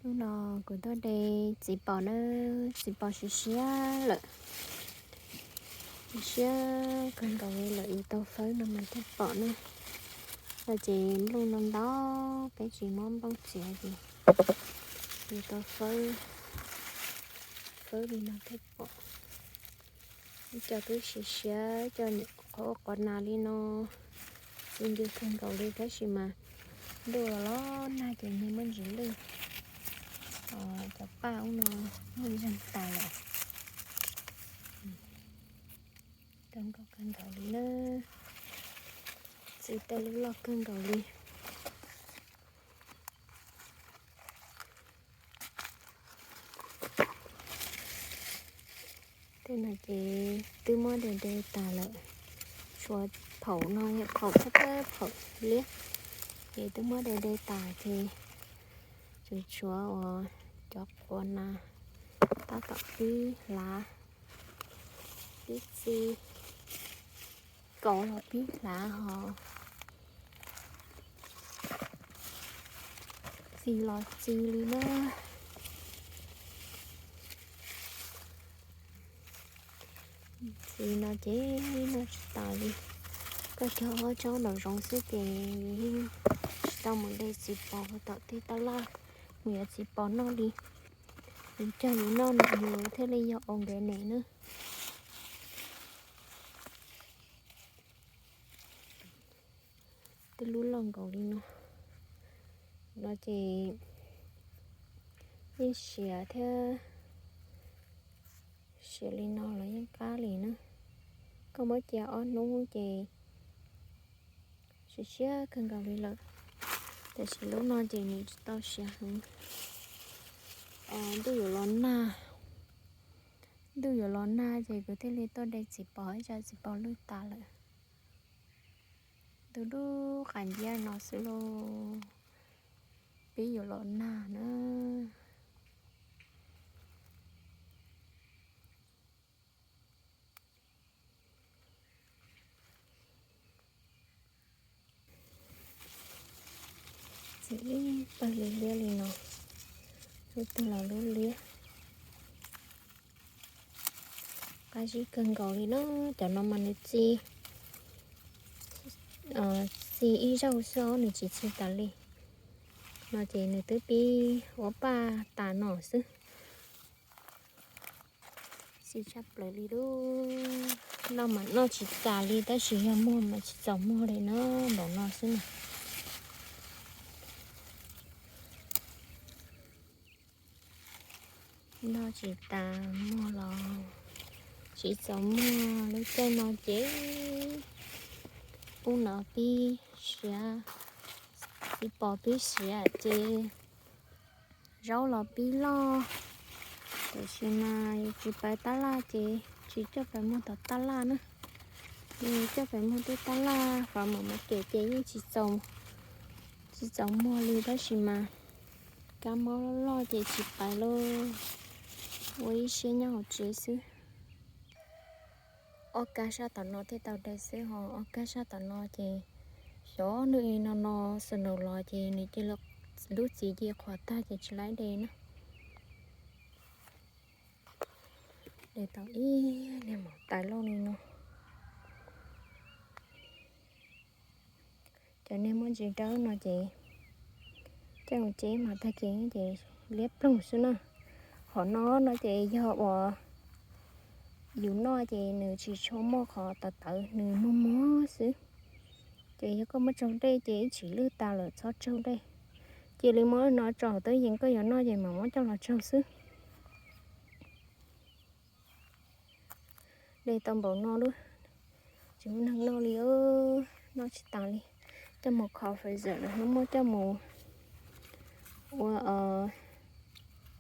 Hnub no kuv tuaj de txiv pos na, txiv pos siav siav lawm, siav siav kawg nkaus li lawm, yuav tau fawb no mas thiaj pom na. No ces nplooj no ntau, peb tsis muab nplooj txiav ces yuav tau fawb, fawb li no thiaj pom. Ib co twb siav siav, ib co nyuam qhuav ua qhuav nas li no, txi ncw kawg nkaus li tab sis mas ntuj los los nag ces niag muaj ntsis lwj, cov paj ub no muaj zeeg tas lawm. Tau nkauj kawg nkaus li na, txi tej lub loj kawg nkaus li. Tej no ces twb muab de de tas lawm, tshuav phaum no yog phaum thab thab phaum liab, ces twb muab de de tas ces tsuas tshuav uas cov qhuav nas tab tom pib hlav, pib txi, kauv los pib hlav hos txi los txi li na. Txiv no ces noj tsis tas li. Koj cog ob tsob nraum zoov xwb ces yeej tsis tau mus de txiv pos tom tej tab laj, mus yuav txiv pos noj li. Yus cog yus noj no yus thiaj li yog organic na. Tej lub loj nkaus li no, no ces yeej siav thiab, siav li no los yeej qab li na. Koj muab cia ob hnub ces siav siav kawg nkaus li lawm, tiam sis lub no ces nws tsis tau siav heev. Ntuj yuav los nag, ntuj yuav los nag ces kuv thiaj li tuaj de txiv pos, ib tsam txiv pos lwj tas lawm. Ntuj dub qas nciab no xwb lauj, pib yuav los nag na. Txiv ib pawg liab liab li no, lub twg los lub liab. Qab zib kawg nkaus li na, cov no mas nws txi, txi ib zaug xwb os, nws tsis txi tas li. No ces nws twb pib ua paj tas no xwb. Txi tshaj plaws li lub, noj mas noj tsis tas li tab sis yog muag mas tsis txaus muag li na, npaum no xwb na. Noj tsis tas muag los tsis txaus muag, lub caij no ces ub no pib siav, txiv pos pib siav ces zaub los pib loj. Tiam sis mas yus tsis pais tab laj ces tsis coj pais muag tom tab laj na. Yus coj pais muag tej tab laj qhov mam mam kem ces yeej tsis txaus muag li tab sis mas kab mob loj ces tsis pais lauj, ua ib siab nyob hauv tsev xwb. Ob kab sab tom no thiaj tau de xwb ho, ob kab sab tom no ces xyov nws no no snow los ces nws cia li, lub txiv cia li qhuav tag ces tsis laib de na. De tau ib niag maum tais loj li no. Cov niag muaj ntsis dawb no ces coj mus cev mas tag kis ces liab ploog xwb na. Qhov no no ces yog uas yus noj ces nws tsis tshua muaj qhov tawv tawv, nws muag muag xwb. Ces yog koj muab tsaug dej ces ib tsam lwj tas lawm txhob tsaug dej. Cia li muab no tso twb yees, koj yuav noj ces mam muab coj los tsaug xwb. De tau npaum no lub, tsis muaj neeg noj li, noj tsis tas li. Coj mus kho freezer lawm hnub muab coj mus ua,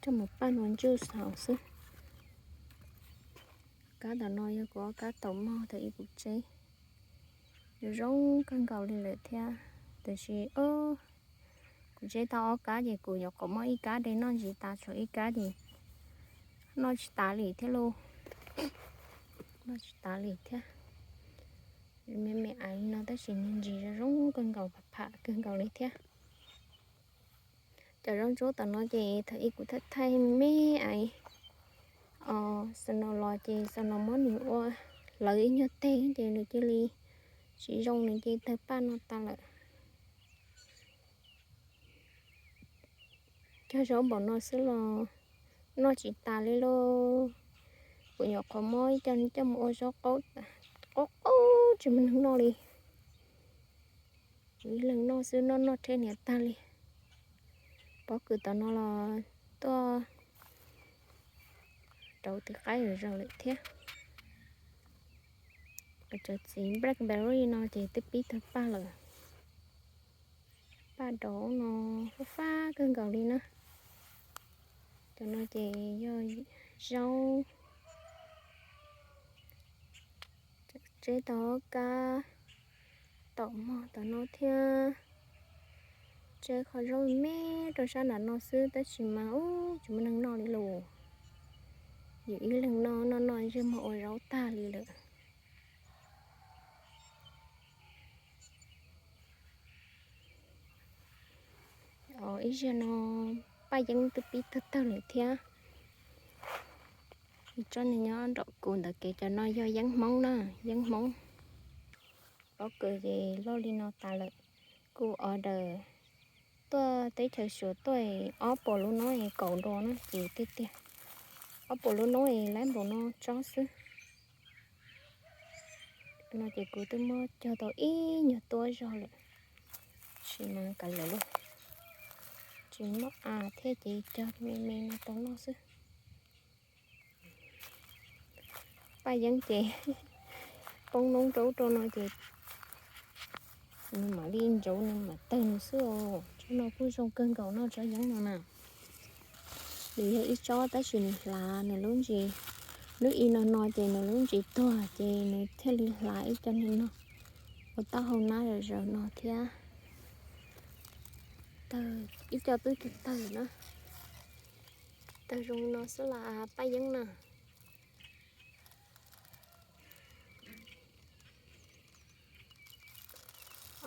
coj mus paj no juice haus xwb. Kab tom no yog kuv ob kab taum mog thaum ub kuv tseb, yuav zoo kawg nkaus li lawm thiab. Tiam sis kuv tseb tau ob kab ces kuv nyuam qhuav muab ib kab de noj ntsis tas, tshuav ib kab ces noj tsis tas li thiab lauj. Noj tsis tas li thiab. Me me aiv li no tab sis niag ntsis zoo zoo kawg nkaus, pham pham kawg nkaus li thiab. Cov zaub ntsuab tom no ces thaum ub kuv thaij thaij me me aiv, o, xav no los ces xav no muab nws ua lawv ib nyuag teg ces nws cia li tsis zoo, nws cia li tawg paj no tas lawm. Cog zaub npaum no xwb los noj tsis tas li lauj. Kuv nyuam qhuav muab ib co coj mus ua zaub qaub, qaub qaub tsis muaj neeg noj li. Kuv ib leeg noj xwb, noj noj rhe niam tag li. Pob kws tom no los tuaj rauv tis qaib zom zaws lawm thiab. Cov txiv blackberry no ces twb pib tawg paj lawm. Paj daub no fab fab kawg nkaus li na. Cov no ces yog zaub, tseb tau kab tom mog tom no thiab. Tseb qhov zaub me me rau sab nram no xwb tab sis mas ub tsis muaj neeg noj li lauj. Yus ib leeg noj noj noj ntsej muag ua zaub tag li lawm. Ib zaug no paj yeeb twb pib tawg tawg lawm thiab. Tsob niag nyob nraum kuv ntawm kev cov no yog yeeb Hmoob na, yeeb Hmoob. Pob kws ces loj li no tas lawm. Kuv order tuaj teb chaws Suav tuaj ob puas lub noob es kaum dua na, kuv tiag tiag. Ob puas lub noob es lab npaum no tsob xwb. No ces kuv twb muab cog tau ib nyuag tuab zog lawm, tab sis mas kav liam lauj, tsis muaj av thiab ces cog me me no tau noj xwb. Paj yeeb ces poob noob rau ub rau no ces nws mam li ntsauv nws mam tawg nws xwb os. Tsob no kuj zoo kawg nkaus no, tsob yeeb no na. Nws yog ib tsob tab sis nws hlav nws lub ntsis, lub i no no ces nws lub ntsis tuag ces nws thiaj li hlav ib co niag no ua taub hau nab zom zaws no thiab. Tawg, ib co twb tawg tawg na. Tawg zoo no xwb las paj yeeb na.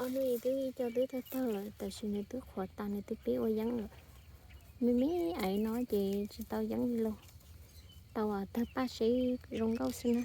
Ob hnub ib twb ib co twb tawg tawg lawm, tab sis nws twb qhuav tas nws twb pib ua yeeb lawm. Me me aiv no ces tsis tau yeeb li lauj, tau tawg paj seb zoo nkauj xwb na.